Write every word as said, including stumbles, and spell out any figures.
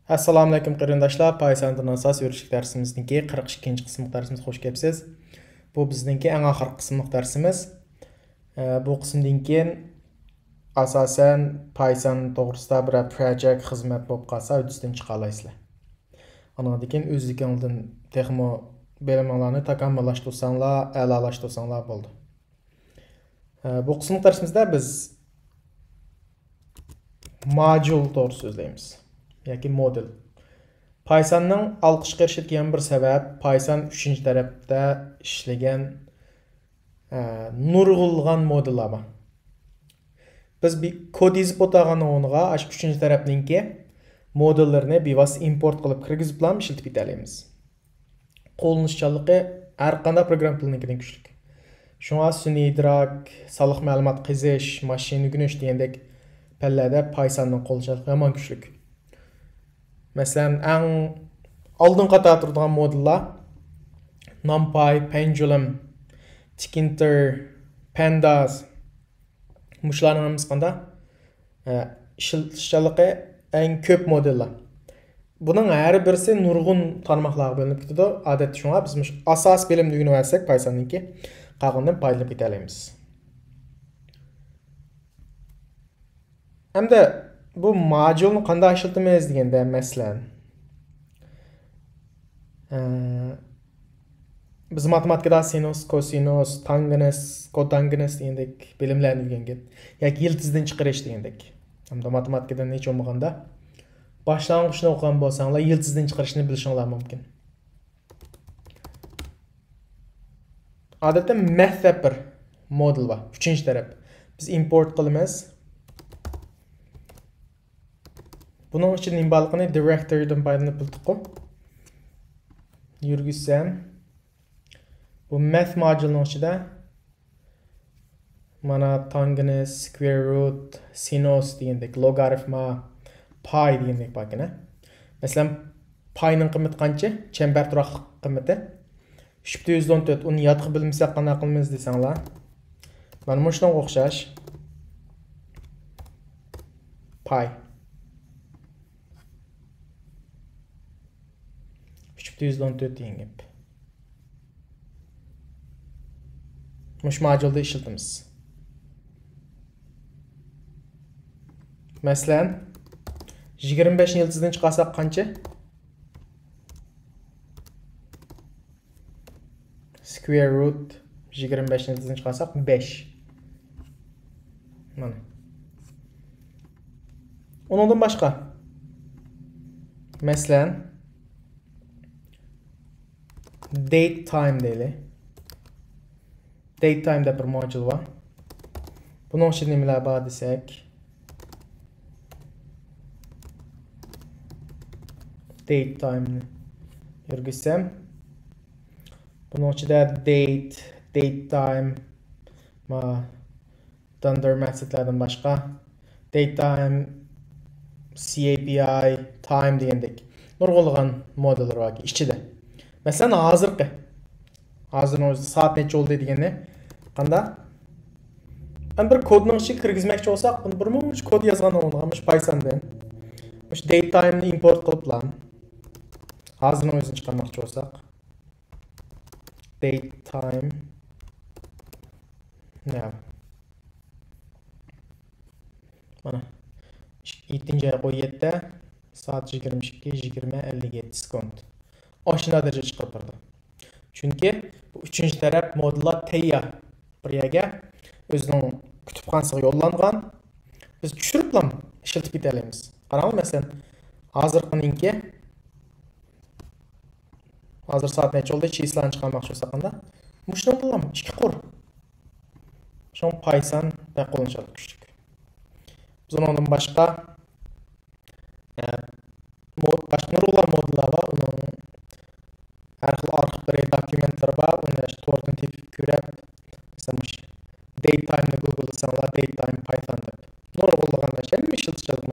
ئەسسالامۇئەلەيكۇم قېرىنداشلار، پايساندىن ئاساس يۈرۈشلۈك دەرسىمىزنىڭكى قىرىق ئىككىنچى قىسىملىق دەرسىمىزگە خوش كەپسىز. بۇ بىزنىڭكى ئەڭ ئاخىرقى قىسىملىق دەرسىمىز. ئە، بۇ قىسىمدىن كېيىن ئاساسەن پايسان توغرىسىدا بىرەر پروجېكت خىزمەت بولۇپ قالسا، ھۆددىسىدىن چىقالايسىلەر. ئانىڭدىن كېيىن ئۆزلۈكۈڭلارنى تېخىمۇ بىلىمىڭلارنى تاكامۇللاشتۇرساڭلار، ئەلالاشتۇرساڭلار بولدى. ئە، بۇ قىسىملىق دەرسىمىزدە بىز ماجۇل توغرىسىدا سۆزلەيمىز. ياكى مودېل. پايساننىڭ ئالقىشقا ئېرىشىدىغان بىر سەۋەب، پايسان ئۈچىنچى تەرەپتە ئىشلىگەن، ئە، نۇرغۇنلىغان مودېللار بار. بىز بىر كود يېزىپ ئولتۇرغاننىڭ ئورنىغا ئاشۇ ئۈچىنچى تەرەپنىڭكى مودېللىرىنى بىۋاسىتە ئىمپورت قىلىپ كىرگۈزۈپلا ئىشلىتىپ كېتەلەيمىز. قوللىنىشچانلىقى ھەر قانداق پروگرامما تىلىنىڭكىدىن كۈچلۈك. شۇڭا سۈنئىي ئىدراك، سانلىق مەلۇمات قېزىش، ماشىنا ئۆگىنىش دېگەندەك پەنلەردە پايساننىڭ قوللىنىشچانلىقى يامان كۈچلۈك. مەسىلەن، ئەڭ ئالدىنقى قاتاردا تۇرىدىغان مودېللار نامپاي، پەنجۇلۇم، تىكىنتېر، پەنداس، مۇشۇلارنىڭ ھەممىسى قانداق؟ ئە، ئىشلىتىشچانلىقى ئەڭ كۆپ مودېللار. بۇنىڭ ھەر بىرسى نۇرغۇن تارماقلارغا بۆلۈنۈپ كېتىدۇ. ئادەتتە شۇڭا بىز مۇشۇ ئاساسىي بىلىمنى ئۆگىنىۋەرسەك، پايساندىن كېيىن قالغىنىدىن پايدىلىنىپ كېتەلەيمىز. ئەمدى بۇ ماجۇلنى قانداق ئىشلىتىمىز دېگەندە، مەسىلەن، ئە، بىز ماتېماتىكىدا سىنۇس، كوسىنۇس، تانگېنس، كوتانگېنس دېگەندەك بىلىملەرنى ئۆگەنگەن. ياكى يىلتىزدىن چىقىرىش دېگەندەك. ھەمدە ماتېماتىكىدىن ھېچ بولمىغاندا باشلانغۇچنى ئوقۇغان بولساڭلار، يىلتىزدىن چىقىرىشنى بىلىشىڭلار مۇمكىن. ئادەتتە مەث دەپ بىر مودېل بار، ئۈچىنچى تەرەپ. بىز ئىمپورت قىلىمىز. بۇنىڭ ئىچىدە نېمە بارلىقىنى دىرېكتورىدىن پايدىلىنىپ بىلدۇققۇ. يۈرگۈزسەم، بۇ مەث ماجۇلنىڭ ئىچىدە مانا تانگېنس، سكۋېر روت، سىنۇس دېگەندەك، لوگارىفما، پاي دېگەندەك باركەن. مەسىلەن، پاينىڭ قىممىتى قانچە؟ چەمبەر تۇراقلىق قىممىتى ئۈچ پۈتۈن يۈزدىن ئون تۆت. ئۇنى يادقا بىلمىسەك قانداق قىلىمىز دېسەڭلار، مانا مۇشۇنىڭغا ئوخشاش. پاي ئۈچ پۈتۈن يۈزدىن ئون تۆت دېگەن گەپ. مۇشۇ ماجۇلدا ئىشلىتىمىز. مەسىلەن، يىگىرمە بەشنى يىلتىزدىن چىقارساق قانچە؟ سكۋېر روت يىگىرمە بەشنى يىلتىزدىن چىقارساق، بەش. مانا. ئۇنىڭدىن باشقا، مەسىلەن، دەيت تايم دەيلى. دەيت تايم دەپ بىر ماجۇل بار. بۇنىڭ ئىچىدە نېمىلەر بار دېسەك، دەيت تايمنى يۈرگۈزسەم، بۇنىڭ ئىچىدە دەيت، دەيت تايم، ما، تاندېر مەسىلەردىن باشقا، دەيت تايم، سى ئەي پىي ئاي، تايم دېگەندەك نۇرغۇنلىغان مودېللار بار ئىچىدە. مەسىلەن، ھازىرقى، ھازىرنىڭ ئۆزىدە سائەت نەچچە بولدى دېگەننى قانداق؟ ئەمدى بىر كودنىڭ ئىچىگە كىرگۈزمەكچى بولساق، بۇنى بىر مۇنچە كود يازغان ئورنىغا مۇشۇ پايساندىن، مۇشۇ دەيت تايمنى ئىمپورت قىلىپلا، ھازىرنىڭ ئۆزىنى چىقارماقچى بولساق، دەيت تايم ناو. مانا، يەتتىنچى ئاي ئون يەتتە، سائەت يىگىرمە ئىككى، يىگىرمە، ئەللىك يەتتە سېكۇنت. ئاشۇنداق دەرىجىدە چىقىرىپ بېرىدۇ. چۈنكى بۇ ئۈچىنچى تەرەپ مودېللار تەييار بىر يەرگە ئۆزىنىڭ كۇتۇپخانىسىغا يوللانغان. بىز چۈشۈرۈپلا ئىشلىتىپ كېتەلەيمىز. قاراڭلار، مەسىلەن، ھازىرقىنىڭكى، ھازىر سائەت نەچچە بولدى، چىسلانى چىقارماقچى بولساق قانداق؟ مۇشۇنىڭ بىلەن ئىككى قۇر. شۇڭا پايسان بەك قوللىنىشى كۈچلۈك. بىز ئۇنىڭدىن باشقا، ئە، مو-، باشقا نۇرغۇنلىغان مودېللار بار. ئۇنىڭ ھەر خىل ئارخىپلىرى، دوكۇمېنتلىرى بار. ئۇنى توردىن تېپىپ كۆرۈپ، مەسىلەن، مۇشۇ دەيت تايمنى گۇگىللىساڭلار، دەيت تايم پايسان دەپ نۇرغۇنلىغان ئاشۇ ھەممە ئىشلىتىشچانلىق